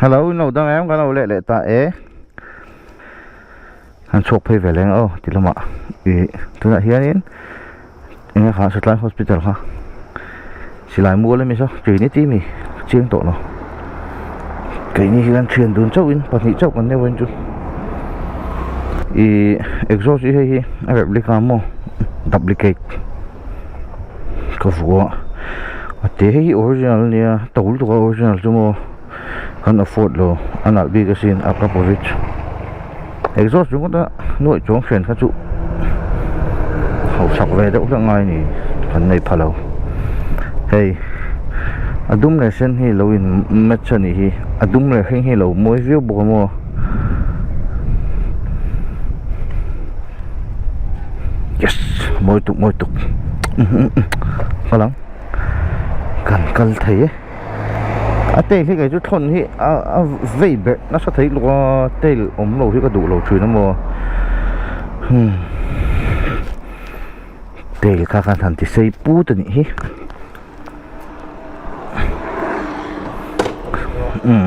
Hello in lo dang em kan lo leh leh ta e han chhuak phei ve leng aw ti lamah ih tunah hianin enge kha satlai hospital kha silai mual ami saw trinity mi chiang tawh lo keini hian thian dun chauhin pahnih chauh kan neuh chu ih exhaust hi hei hi a replica maw duplicate ka vuah a te hei hi original ania to lutuk a original chu maw kan afford lo a nalh bik asin Akrapovic exhaust ringawt a nuaih chuang hrian kha chu hausak ve deuh hlek ngai ni kan nei pha lo hei a dum leh sen hi lo in match a nih hi a dum leh hring hi lo mawi viau bawk a maw. Yes mawi tuk mawi tuk kal ang kan kal thei e a tail hi kei chu thawn hi a a vei berh nasa thei lutuk a tail awm lo hi ka duh lo thin a maw hmm tail kha khan han ti sei put a nih hi umm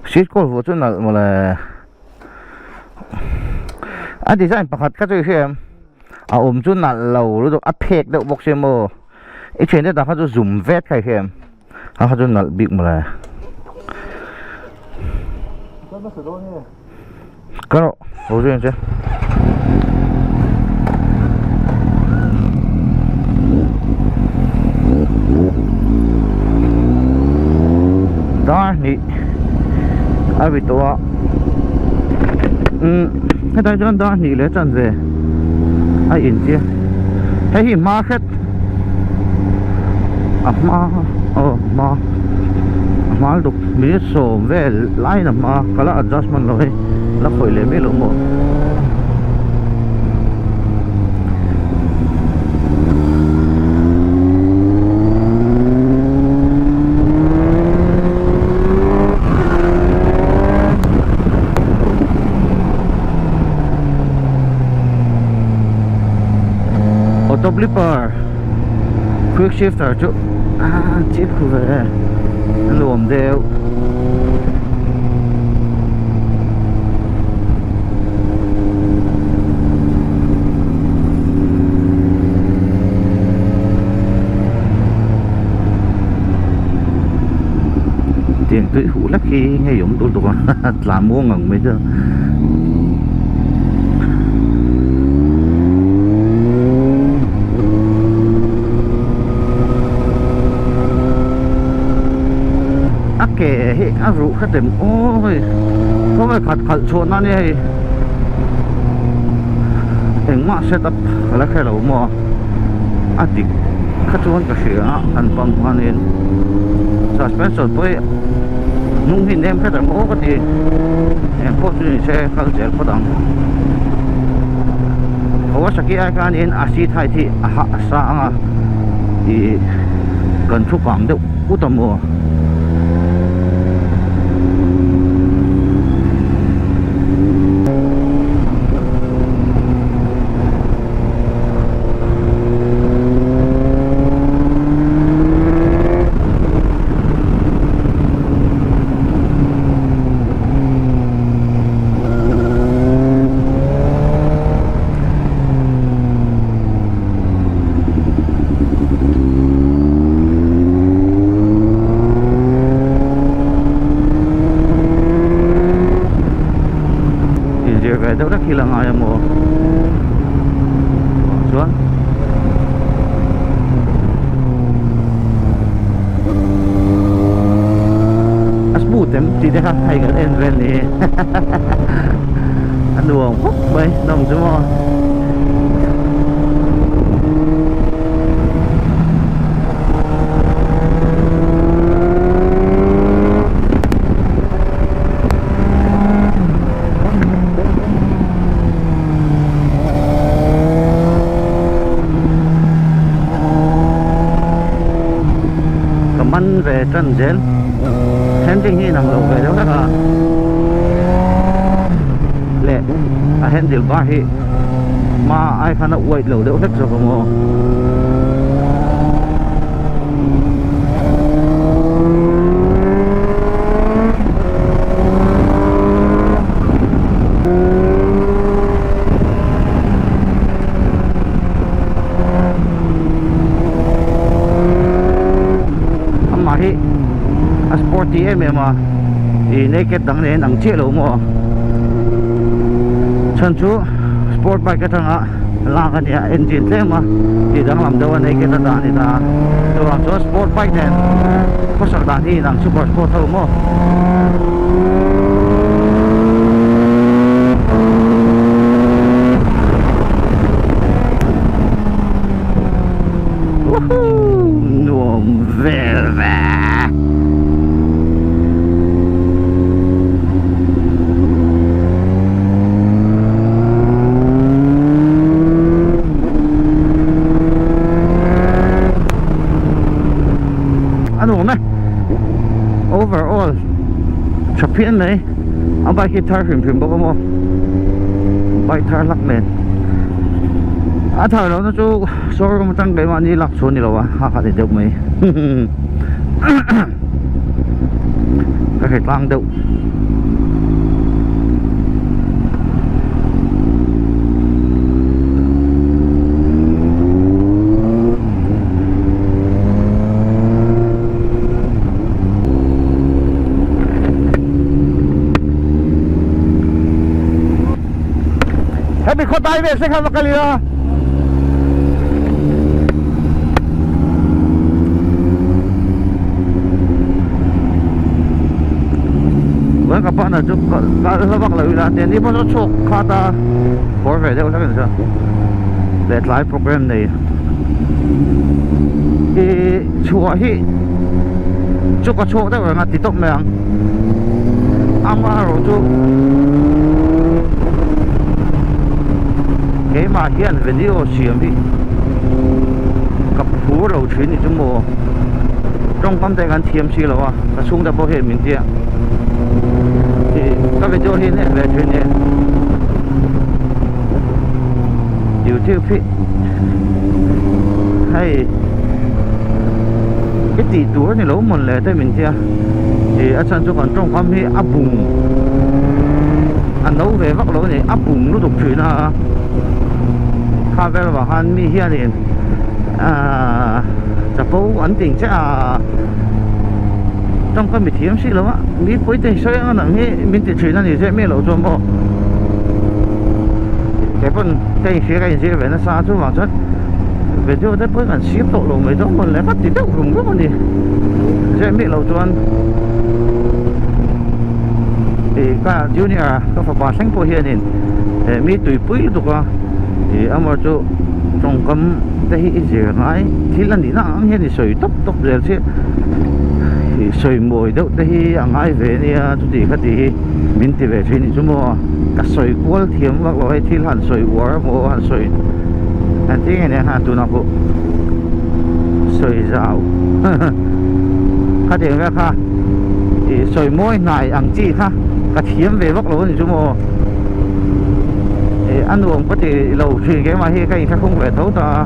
seat kawl vuah chu nalh mawle. A design pakhat kha chu i hria em a awm chu nalh lo lutuk a phek deuh bawk sia maw i thian te tak kha chu zum vet kha i hria em a kha chu nalh bik mawle ka rawh ho zui ang che. Dar hnih a ri tawh a umm hetah chuan dar hnih leh chanve a inchia hei hi hma hret a hma aw hma a hma lutuk minute sawm vel laiin a hma ka la adjustment lo hei la khawih leh miah loh maw. Auto blipper quick shifter chu a chip khu ve a nuam deuh Tiang tui huh hlek hi ngei awm tur tuk a tlan muang ang mai chu. A ke hi a ruh kha tem aw hei khawnge khat khalh chhuah nan hi hei engmah set up ka la hre lo maw a dik kha chuan ka hria a han pump khanin suspension pawh hi hnung hi nem hret ang aw ka ti engpawh chu ni se kal zel phawt ang Kawasaki ai khanin a seat height hi a hah a sang a ih kan thu kang deuh put a maw. Inzir ve deuh hlek hi la ngai a maw chuan a smooth em tih te kha hei kan en vel ni a nuam khawp mai nawm chu maw. Ka man ve tan zel handling hi inang lo ve deuh hlek a leh a handle bar hi hma ai khan a uaih lo deuh hlek zawk ang aw. em em a ih naked dang nen ang chiah lo maw chhan chu sport bike atanga lak a nia engine tlem a tih danglam deuh a naked a dah a ni ta a chuvang chuan sport bike nen khawsak dan hi inang super sport ho maw. Woohoo! Nuam vel ve! A nuam e! Overall tha phian mai. A bike hi thar hrim hrim bawk a maw? Bike thar hlak nen. A thar lohna chu showroom atang keimahni lak chhuah a ni lo a, ha kha ti deuh mai. Ka hre tlang deuh. Hemi khawtai vel se khan va kal ila. Chuan ka partner chu kal hla vak lo ila tian ni pawh chu chhuak khat a kawr ve deuh hlek a ni chuan leh tlai program nei ih chhuah hi chu ka chhuak deuh reng a ti tawp mai ang amaherawh chu keimah hian video siam hi ka phur lo thin ni chu maw tawngkam te kan thiam si lo a ka chhungte pawh hian min tia ih ka video hi an en ve thin e youtube hi hei i tih tur a ni lo mawn le te min tia ih a chhan chu kan tawngkam hi a bung a no ve vak lo a ni a bung lutuk thin a kha vel vang khan mi hianin ahh chapo an tih chiah a tawngkam mi thiam si lo a mi pawi te sawi ang ang hi min ti thin a ni zeh miah loh chuan maw kei pawn ka inhria ka inzir ve nasa a chuvang chuan video te pawh hi kan siam tawh lo mai dawn mawn le ka ti deuh rum rum a ni zeh miah loh chuan ih ka junior ka fapa thleng pawh hianin eh mi tuipui lutuk a ih amah chu tawngkam te hi i zir ngai thil a nihna ang hian i sawi tawp tawp zel chiah ih sawi mawi deuh te hi a ngai ve ania chuti kha tih hi min ti ve thin ni chu maw ka sawi kual thiam vak lo hei thil han sawi uar emaw han sawi an ti nge nia tunah pawh sawi zau khatiang vel kha ih sawi mawi hnai ang chi kha ka thiam ve vak lo a ni chu maw ih a nuam ka ti lo thin keimah hi ka inthlahrung ve tho ta a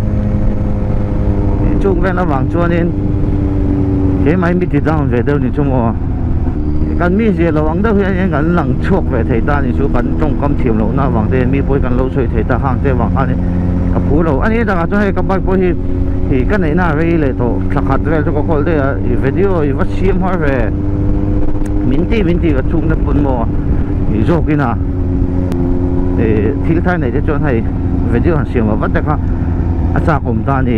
ih chung vel avang chuanin keimah hi mi ti down ve deuh ni chu maw kan mi zia lo ang deuh hian kan lang chhuak ve thei ta a ni chu kan tawngkam thiam lohna avang te mi pawh hi kan lo sawi thei ta hang te avang khan ka phu lo a ni takah chuan hei ka bike pawh hi ih ka neihna a rei leh tawh thla khat vel chu ka khawl daih a ih video ih va siam har ve min tih min tih ka chhungte pawn maw ih zawkin a ih thil thar neih te chuan hei video han siam vat te kha a chak awm ta a ni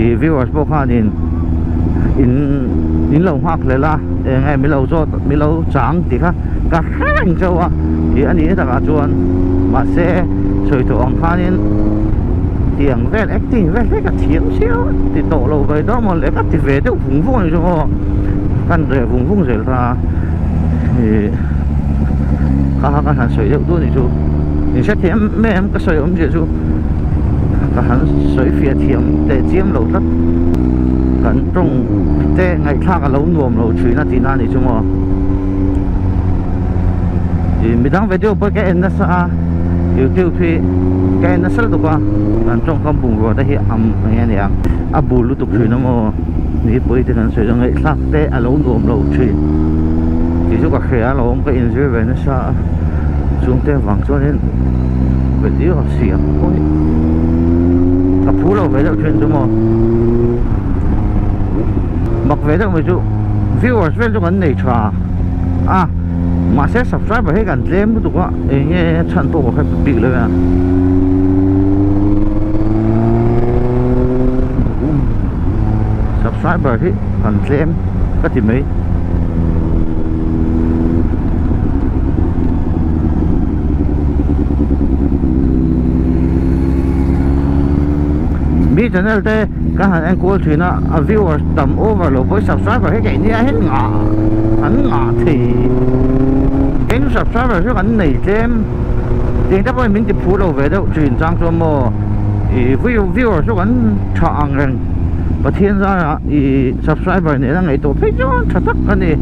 ih viewers pawh khanin in in lo nghak hlel a eng nge min lo zawt min lo chang tih kha ka hre reng chauh a ih a nih takah chuan mahse sawi tawh ang khanin tiang vel acting vel hlek a thiam chiau a ti tawh lo ve dawn maw le ka ti ve deuh vung vung a ni chu aw kan reh vung vung zel ta ih kha kha ka han sawi deuh duh a ni chu in hrethiam em ka sawi awm zia chu ka han sawi fiah thiam teh chiam lo tlat kan tawng te ngaihthlak a lo nuam lo thin a tihna a ni chu maw ih midang video pawh ka en nasa a youtube hi ka en nasa lutuk a kan tawngkam bungrua te hi am eng nge nia a bul lutuk thin a maw mipui te kan sawi chuan ngaihthlak te a lo nuam lo thin tih chu ka hria alawm ka inzir ve nasa a chungte vang chuanin video siam pawh hi ka phu lo ve deuh thin chu maw mak ve deuh mai chu viewers vel chu kan nei tha. a mahse subscriber hi kan tlem lutuk a eng nge chhan pawh ka hre bik lo a subscriber hi kan tlem ka ti mai. Mi channel te ka han enkual thin a a viewers tam over lo pawh subscriber hi keini ah hian ngah an ngah thei kei chu subscriber chu kan nei tlem tiang te pawhin min ti phur lo ve deuh thin chang chuan maw ih viewers chu kan tha ang reng Pathian zarah ih subscriber nena ngaihtuah phei chuan tha tak a ni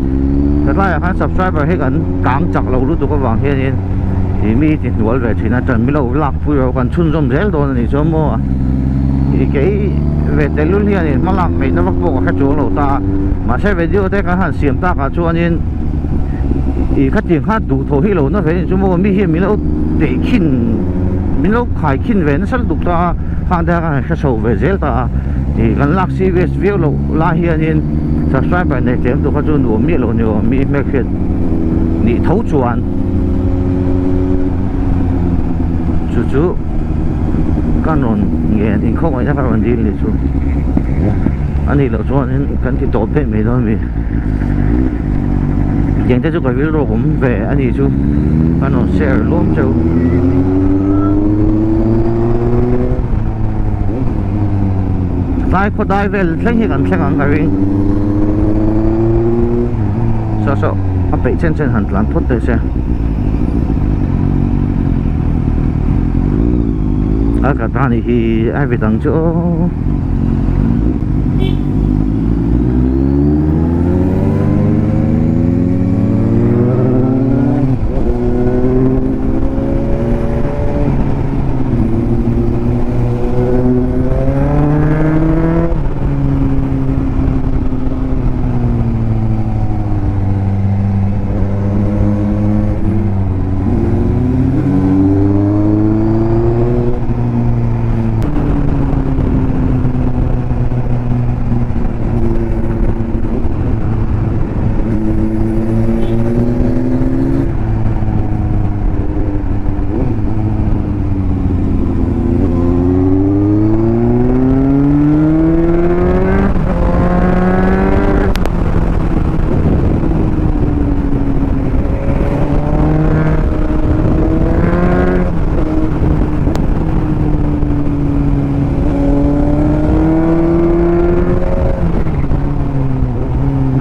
tlaiah khan subscriber hi kan kang chak lo lutuk avang hianin ih mi ti hnual ve thin a tan milo lak pui ro kan chhunzawm zel dawn a nih chuan maw ih kei ve telul hianin hma lak ngaihna vak pawh ka hre chuang lo ta a mahse video te kan han siam takah chuanin ih khatiang kha duhthawh hi lo na ve a nih chu maw mi hian min lo tehkhin min lo khaikhin ve nasa lutuk ta a khang te kha kan han hre chho ve zel ta a ih kan lak serious viau loh lai hianin subscriber nei tlem tur kha chu nuam miah lo ni awm mi hmelhriat nih tho chuan chu chu ka rawn ngen inkhawngawihna ka rawn dil ni chu a nih loh chuanin kan ti tawp daih mai dawn a mi tiang te chu ka rilru awm ve a ni chu ka rawn share luam cheu. Tlai khaw dai vel thleng hi kan thleng ang ka ring saw saw a peih chen chen han tlan phawt teh se a ka ta ni hi a vit ang chu aw.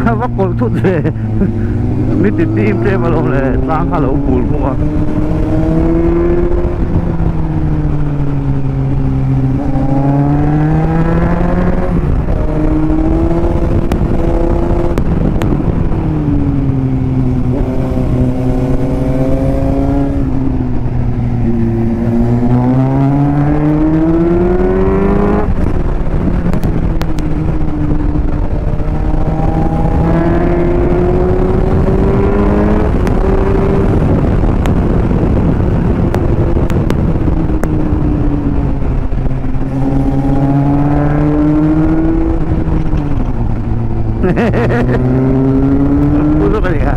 A va kawlh thut ve mi ti tim tlem alawm le tlang kha a lo bul hmung a. Puso ka niya.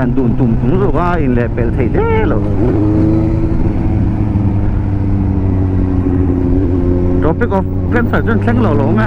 thian dun tum tum lutuk a in leh pelh thei der lo. Tropic of Cancer chuan thleng lo lo awm e.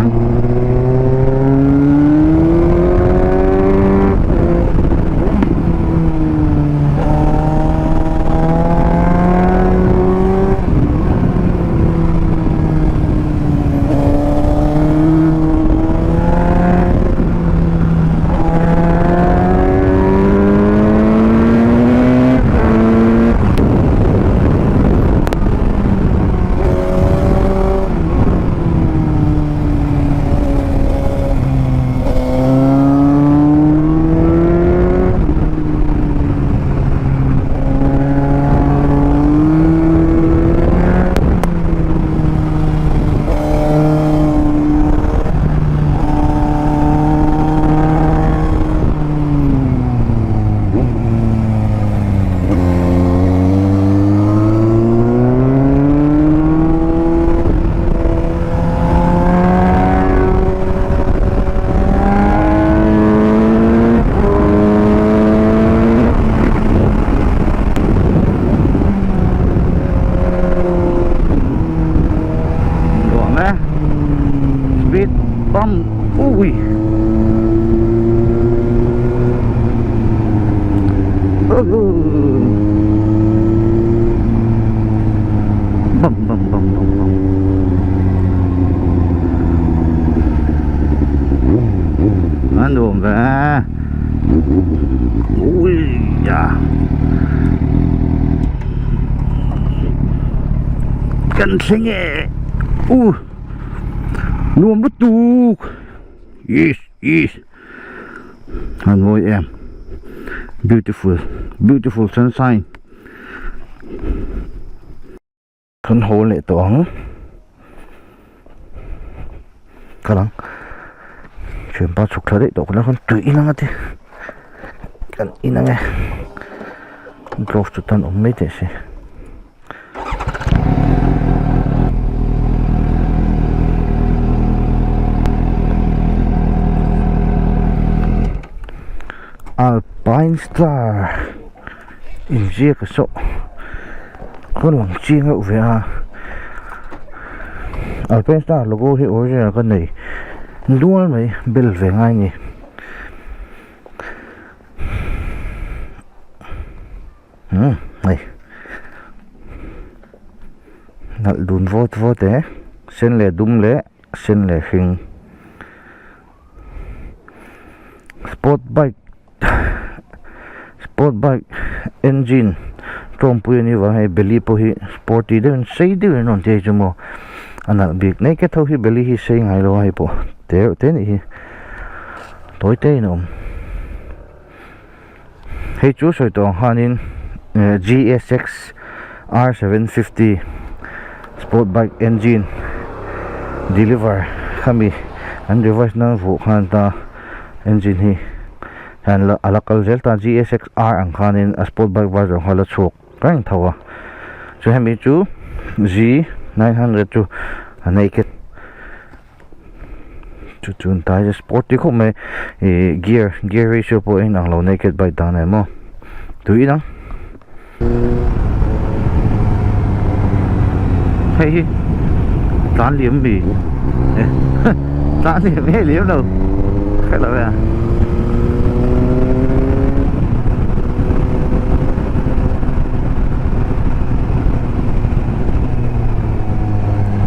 Nuam e speed bump ui bum bum bum bum bum a nuam ve ui ya kan thleng e u nuam lutuk yes yes an mawi em beautiful beautiful sunshine kan haw leh tawh ang kal ang thianpa chhuk thla daih tawh kan la khan tui in anga te kan in ang e glove chu tan awm mai teh se. Alpine star inziak a sawh khaw lang chiang reuh ve a Alpine star logo hi original ka nei nual mai bel ve ngai a ni. Umm hei nalh dun vawt vawt e sen leh dum leh sen leh hring sport bike sport bike engine tawngpui a nih vang hei belly pawh hi sporty deuhin sei deuhin an rawn ti a hei chu maw a nalh bik nei ket ho hi belly hi sei ngai lo a hei pawh te reuh te a nih hi tawi te in a awm. Hei chu sawi tawh ang khanin GSX R750 sport bike engine deliver khami an reverse nan vuah khan ta engine hi hian a la kal zel ta GSX R ang khanin a sport bike version kha a la chhuak reng tho a chu hemi chu G900 chu a naked. Chu chu an tai sporty khawp mai ih gear gear ratio pawh a inang lo naked bike dang nen maw tui inang hei hi tlan liam mi tlan liam nge liam lo hre lo e a.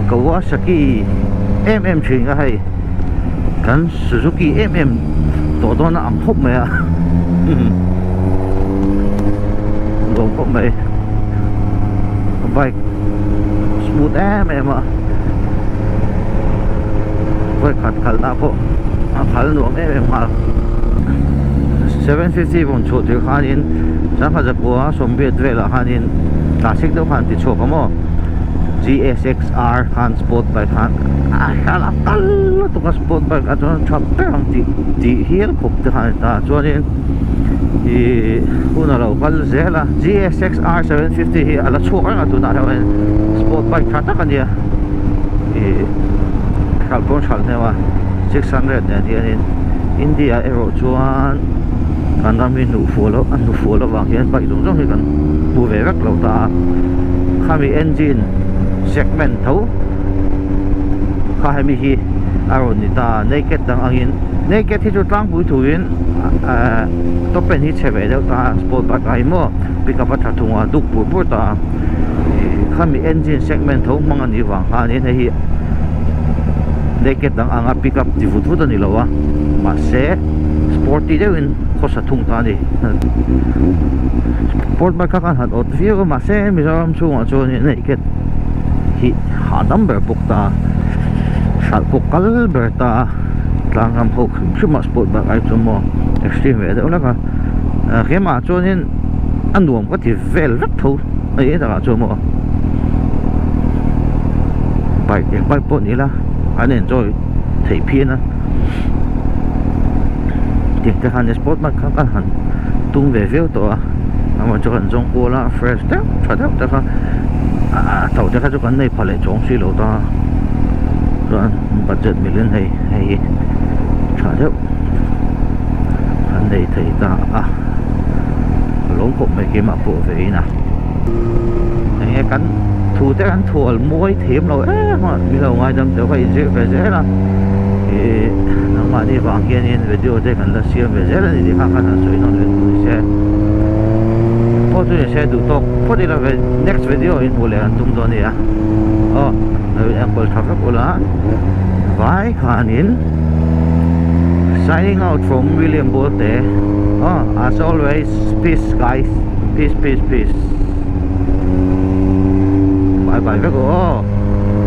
Kawasaki em em thin a hei kan Suzuki em em tawh dawn a ang khawp mai a nuam khawp mai bike smooth em em a vawikhat khalh na pawh a khal nuam em em nghal 750 rawn chhuah tir khanin sangha zakua sawmriat velah khanin classic deuh khan ti chhuak a maw GSX-R khan sport bike khan a hral a kal lutuk a sport bike ah chuan tha ber ang tih tih hial khawp te khan a ni ta chuanin ih hun a lo kal zel a GSX-R 750 hi a la chhuak reng a tunah hian sport bike tha tak a nia ih hralh pawn hralh hnem a 600 nen hianin India erawh chuan. Kan ram hi hnuh fuh loh a hnuh fuh loh vang hian bike zawng zawng hi kan hmu ve vek lo ta a. Khami engine segment tho kha hemi hi a rawn ni ta a, naked dang angin naked hi chu tlangpui thuin ahh top end hi chhe ve deuh ta a sport bike ah hi maw pickup a tha thung a duk pur pur ta a ih khami engine segment tho hmang a nih vang khanin hei hi naked dang anga pickup ti vut vut a ni lo a mahse sporty deuhin khawsa thung ta a ni sport bike kha khan han awt viau a mahse Mizoram chhungah chuanin naked hi hahdam ber bawk ta a hralh pawh kal ber ta a tlang ram ho hrim hrim ah sport bike ai chuan maw extreme ve deuh hlek a keimah chuanin a nuam ka ti vel vek tho a ni takah chuan maw bike eng bike pawh ni ila an enjoy theih phian a tiang te khan sport bike kha kan han tum ve viau tawh a amaherawhchu chu kan zawng kual a fresh deuh tha deuh te kha a to te kha chu kan nei pha leh chuang si lo ta chuan budget milin hei hei hi tha deuh kan nei thei ta a lawm khawp mai keimah pawh ve in a enge kan thu te kan thual mawi thiam lo em a min lo ngaidam teuh kha inzir ve zel a ih nangmahni vang hianin video te kan la siam ve zel a ni tih kha khan han sawi nawn ve tur ni se pawh chu ni se duh tawk phawt ila ve next video in hmuh leh an tum dawn a ni a aw lo in enkawl tha vek ula vai khanin signing out from William Bolte aw as always peace guys peace peace peace bye bye vek aw.